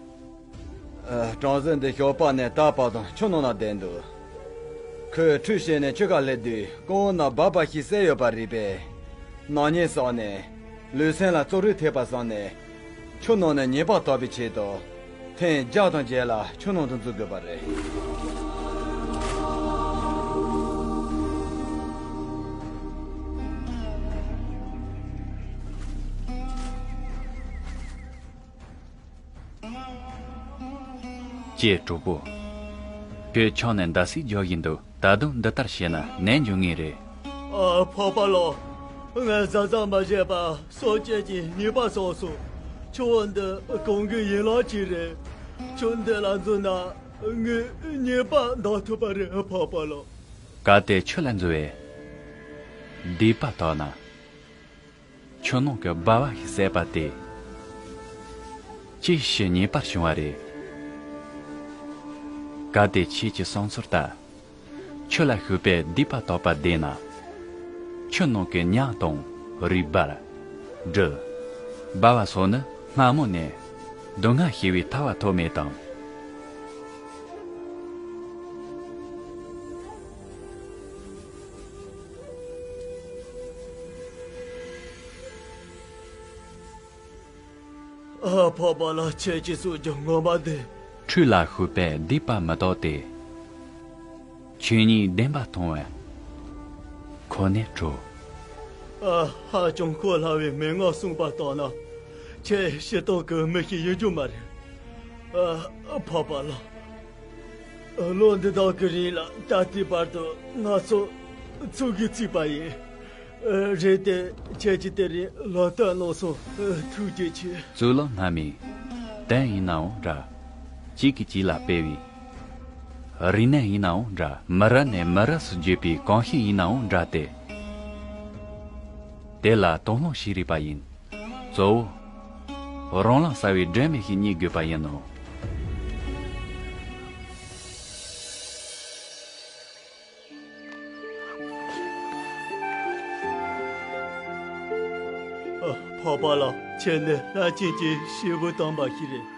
ཨ། གྲང་ཟིག་འདི་ཞོགས་པ་ནས་ད་བར་དུ་ཆུ་ནང་ན་བསྡད་འདུག་ཁོས་ཁྲུས་བྱས་ནས་ཆུ་ཁ་སླེབས་དུས་རྐང་བ་ན་སྦལ་པ་ཞིག་བསད་ཡོད་པ་རིག་པས། སྣང་བརྙན་བསམས་ནས། ལུས་སེམས་ལ་རྩོད་རེས་ཐེབས་པ་བསམས་ནས། ཆུ་ནང་ནས་ཉེས་པ་དག་པའི་ཆེད་དུ། ཐེངས་བརྒྱ་དང་བརྒྱད་ལ་ཆུ་ནང་དུ་འཛུལ་དགོས་པ་རེད། ཀྱེ་གྲོགས་པོ། ཁྱོད་ཆང་ནས་འདི་སུས་རྒྱག་བཞིན་འདུག་ད་དུང་འདི་ལྟར་བྱས་ན་ནད་འབྱུང་ངེས་རེད། ཨ། འཕགས་པ་ལགས། ངས་གཟབ་གཟབ་མ་བྱས་པར་སྲོག་བཅད་ཀྱིས་ཉེས་པ་བསགས་སོང་། ཆུ་བོ་འདི་གངས་རིའི་ཡན་ལག་ཅིག་རེད། ཆུ་འདི་ལ་འཛུལ་ན་ངའི་ཉེས་པ་འདག་ཐུབ་པ་རེད། འཕགས་པ་ལགས། གལ་ཏེ་ཆུ་ལ་འཛུལ་བས་སྡིག་པ་དག་ན། ཆུ་ནང་གི་སྦལ་པ་ཞིག་བསད་པ་དེ་ཅིའི་ཕྱིར་ཉེས་པར་བྱུང་བ་རེད། གལ་ཏེ་ཁྱེད་ཀྱི་བསམ་ཚུལ་ལྟར། ཆུ་ལ་ཞུགས་པས་སྡིག་པ་དག་པ་བསྡད་ན། ཆུ་ནང་གི་ཉ་དང་རུས་སྦལ། སྦྲུལ། སྦལ་པ་སོགས་ནི་སྔ་མོ་ནས་སྡུག་བསྔལ་ཞི་བའི་ཐར་པ་ཐོབ་མེད་དམ། ཨ། འཕགས་པ་ལགས། ཁྱེད་ཀྱིས་གསུངས་རྒྱུ་ངོ་མ་བདེན། ཁྲུས་ལ་ཞུགས་པས་སྡིག་པ་མི་དག་སྟེ། ཆོས་ཉིད་བདེན་པ་མཐོང་བས་ཁོ་ནས་གྲོལ། ཨ། ཧ་ཅང་གོ་སླ་བའི་མན་ངག་གསུངས་པ་ལྟར་ན། ཁྱེད་སྤྱིར་བཏང་གི་མི་ཞིག་ཡིན་རྒྱུ་མ་རེད། ཨ། འཕགས་པ་ལགས། ལོ་འདི་དག་གི་རིང་ལ་ད་ལྟའི་བར་དུ་ང་ཚོ་ཚུགས་ཀྱིས་བརྩིས་པ་ཡིན། རེད་དེ། ཁྱེད་ཀྱིས་དེ་རིང་ལག་བསྟར་གནང་སོང་། ཐུགས་རྗེ་ཆེ། གཙུག་ལག་སྔ་མའི་དོན་ཡིན་ནའང་འདྲ། གཅིག་གིས་གཅིག་ལ་སྤེལ་བའི་རིག་གནས་ཡིན་ནའང་འདྲ། མི་རབས་ནས་མི་རབས་སུ་བརྒྱུད་པའི་གོམས་གཤིས་ཡིན་ནའང་འདྲ་སྟེ། དེ་ལ་དོགས་སློང་བྱེད་རིགས་པ་ཡིན། གཙོ་བོ། རང་ལམ་གསལ་བའི་སྒྲོན་མེ་ཞིག་རྙེད་དགོས་པ་ཡིན་ནོ། ཨ། འཕགས་པ་ལགས། ཁྱེད་ནི་ལྷ་ཆེན་གྱི་སྐྱེས་བུ་དམ་པ་ཞིག་རེད།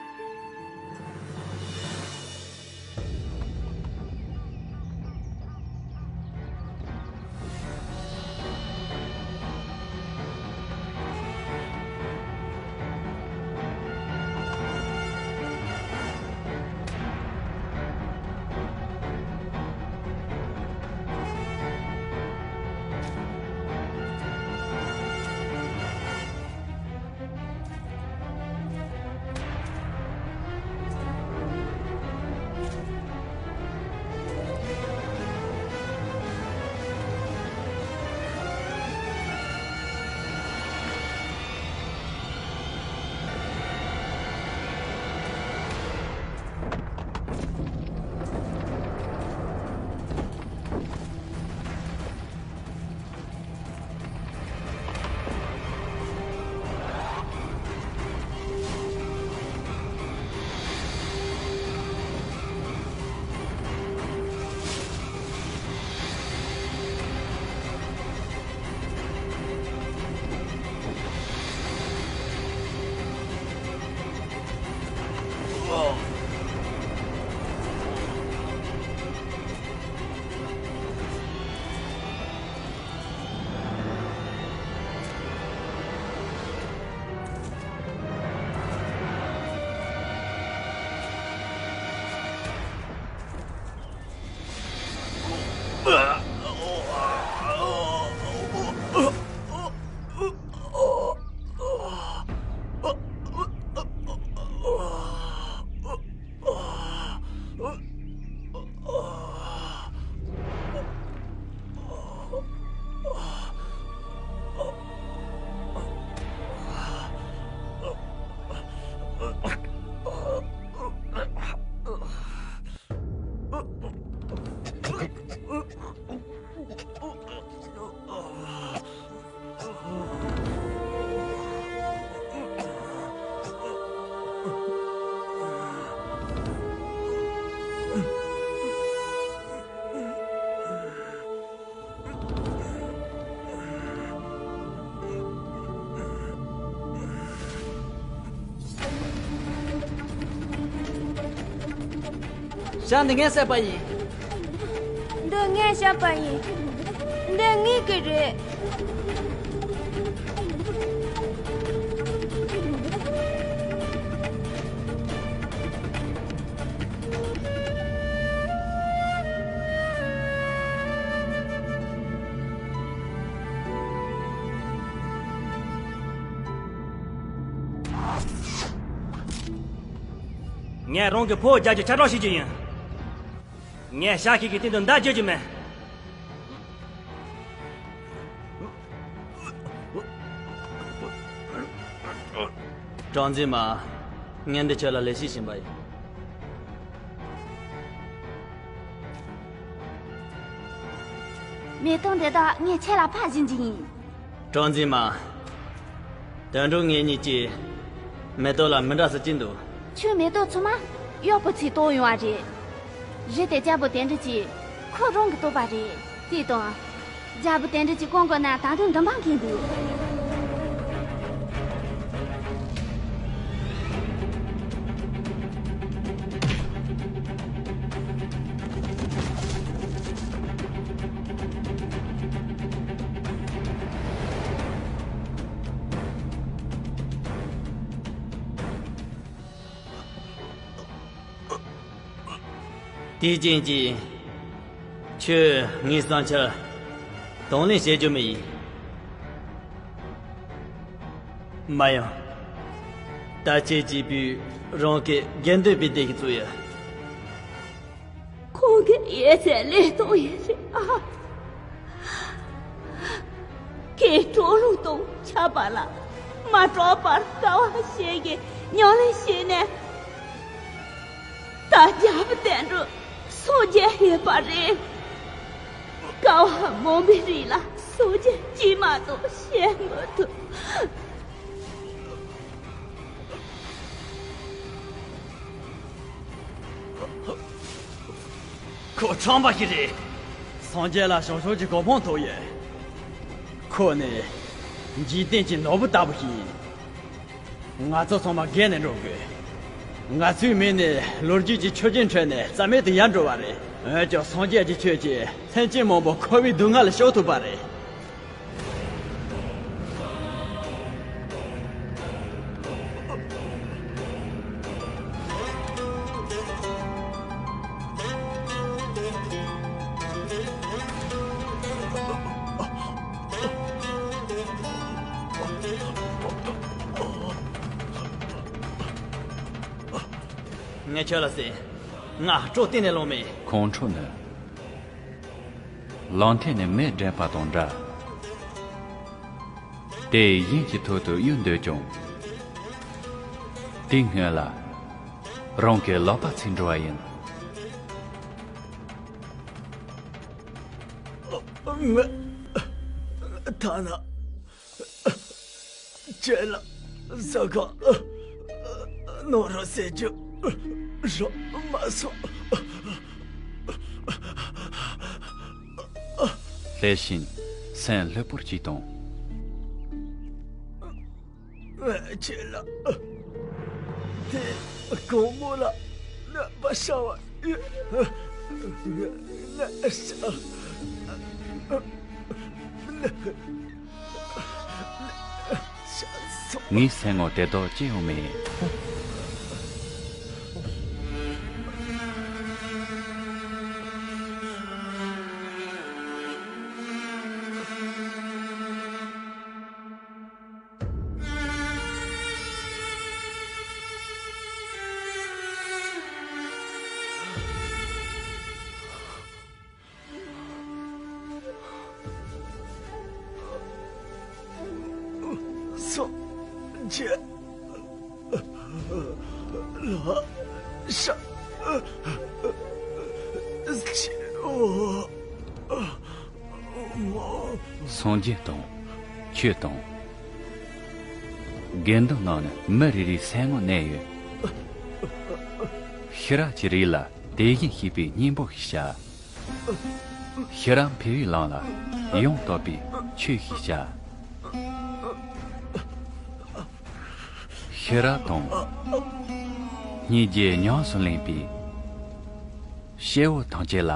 ཇ་འདི་ངས་བསད་པ་ཡིན། འདི་ངས་བཤད་པ་ཡིན། འདི་ངའི་གི་རེད། ངས་རང་གི་ཕོ་བོ་རྒྱག་རྒྱུ་ཁྱབ་བསྒྲགས་བྱེད་རྒྱུ་ཡིན། ངས་ཤ་ཁྱི་གི་སྟེང་དུ་མདའ་རྒྱག་རྒྱུ་མེད། གྲངས་འཛིན་མ། ངས་འདི་ཁྱོད་ལ་ལས་གཞི་བྱིན་པ་ཡིན། མེ་ཏོག་འདི་དག་ངས་ཁྱེད་ལ་ཕར་བྱིན་གྱི་ཡིན། གྲངས་འཛིན་མ། དོན་གྲུབ་ངེད་གཉིས་ཀྱིས་མེ་ཏོག་ལ་མི་འདྲ་ཟེར་གྱིན་འདུག་ཁྱོད་མེ་ཏོག་ཚང་མ་གཡོག་པོ་ཚོས་གཏོར་ཡོང་བ་རེད། རི་དེ་རྒྱལ་པོ་དོན་གྲུབ་ཀྱིས་ཁོ་རང་གིས་གཏོར་བ་རེད། དེ་དང་། རྒྱལ་པོ་དོན་གྲུབ་ཀྱིས་བཀག་འགོག་ན་ད་དུང་འདུན་པ་འགེངས་འདུག་དེའི་རྐྱེན་གྱིས། ཁྱོད་ངའི་བསམ་འཆར་དང་ལེན་བྱེད་རྒྱུ་མི་ཡིན། མ་ཡང་། ད་ཁྱེད་ཀྱིས་བུ་རང་གི་དགེ་འདུན་པའི་སྡེ་ཞིག་བཙུགས་ཡོད། ཁོང་གི་ཡོད་ཚད་ལས་གཏོང་ཡས་རེད་ཨ། ཁོས་གྲོགས་རོགས་དང་ཆགས་པ་ལ་མ་གྲོགས་པར་དཀའ་བ་སྤྱད་ཀྱི་ཉམས་ལེན་བྱས་ནས། ད་རྒྱལ་པོ་དོན་གྲུབ་སངས་རྒྱས་ཡོད་པ་རེད། དཀའ་བ་མང་པོའི་རིང་ལ་སངས་རྒྱས་གཅིག་མ་གཏོགས་བྱེད་མི་ཐུབ། ཁོ་ཁྲམ་པ་ཞིག་རེད། སངས་རྒྱས་ལ་བྱང་ཆུབ་ཀྱི་གོ་འཕང་ཐོབ་ཡོད། ཁོ་ནི་འཇིག་རྟེན་གྱི་ནོར་བུ་ལྟ་བུ་ཞིག་ཡིན། ང་ཚོ་ཚང་མ་རྒས་ནས་འགྲོ་དགོས། ང་ཚོའི་མིང་ནི་ལོ་རྒྱུས་ཀྱི་ཆུ་རྒྱུན་ཁྲོད་ནས་རྩ་མེད་དུ་ཡལ་འགྲོ་བ་རེད། འོན་ཀྱང་སངས་རྒྱས་ཀྱི་ཆོས་ཀྱིས་སེམས་ཅན་མང་པོ་འཁོར་བའི་སྡུག་བསྔལ་ལས་སྐྱོབ་ཐུབ་པ་རེད། ངས་ཁྱོད་ལ་ཟེར། ང་སྤྲོ་གཏན་ནས་ལངས་མེད། ཁོང་ཁྲོ་ནི། གླང་ཐེལ་ནས་མེ་འདྲེན་པ་དང་འདྲ། དེས་གཞན་གྱི་ཐོག་ཏུ་གཡུག་འདོད་ཀྱང་། དེའི་སྔོན་ལ་རང་གི་ལག་པ་ཚིག་འགྲོ་བ་ཡིན། ང་ཐ་ན་ཁྱེད་ལ་ཟ་ཁང་ནོར་རོ་ཟེར་རྒྱུ་རག་མ་སོང་། དེ་བཞིན་སེམས་ལྷོད་པོར་གྱིས་དང་། ངས་ཁྱེད་ལ་དེ་དགོང་མོ་ལ་ནད་པ་ཤ་བ་ཡོད། ནད་ཤ་ནད་ཤ་སོགས། ངའི་སེམས་ངོ་དེ་དག་ཅི་ཡང་མེད། སངས་རྒྱས་ལ་ཤ་ཆེ་བ། སངས་རྒྱས་དང་ཆོས་དང་། དགེ་འདུན་ནང་ནས་མི་རེ་རེའི་སེམས་ངོར་གནས་ཡོད། ཤེས་རབ་ཀྱི་རིགས་ལ་དེ་བཞིན་གཤེགས་པའི་སྙིང་པོ་ཞེས་བྱ། ཤེས་རབ་འཕེལ་བའི་ལམ་ལ་ཡང་དག་པའི་ཆོས་ཞེས་བྱ། ཤེས་རབ་དང་སྙིང་རྗེ་ཉམས་སུ་ལེན་པའི་ སྐྱེ་བོ་ཐམས་ཅད་ལ་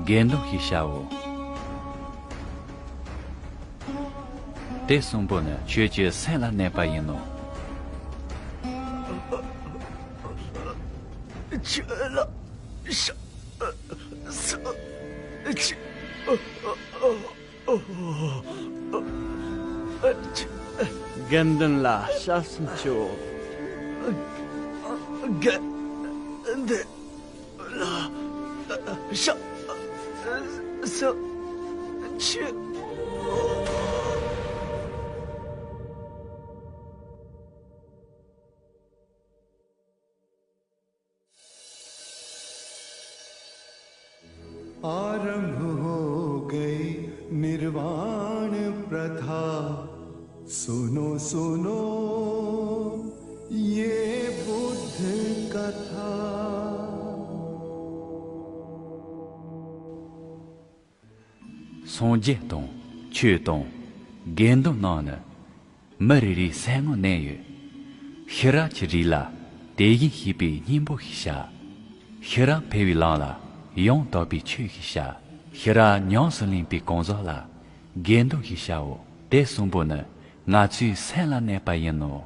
དགེ་འདུན་ཞེས་བྱའོ། དེ་གསུམ་པོ་ནི་ཁྱོད་ཀྱི་སེམས་ལ་གནས་པ་ཡིན་ནོ། ཁྱོད་ལ་ཤ་ས་ཆི། དགེ་འདུན་ལ་ཞབས་སུ་མཆིའོ། དགེ་འདུན་ལ་ཞབས་སུ་མཆིའོ། आरंभ हो गई निर्वाण प्रथा। सुनो सुनो ये बुद्ध कथा। སངས་རྒྱས་དང་ཆོས་དང་དགེ་འདུན་རྣམས་ནི་མི་རེ་རེའི་སེམས་ངོ་གནས་ཡོད། ཤེས་རབ་ཀྱི་རིགས་ལ་དེ་བཞིན་གཤེགས་པའི་སྙིང་པོ་ཞེས་བྱ། ཤེས་རབ་འཕེལ་བའི་ལམ་ལ་ཡང་དག་པའི་ཆོས་ཞེས་བྱ། ཤེས་རབ་ཉམས་སུ་ལེན་པའི་གང་ཟག་ལ་དགེ་འདུན་ཞེས་བྱའོ། དེ་གསུམ་པོ་ནི་ང་ཚོའི་སེམས་ལ་གནས་པ་ཡིན་ནོ།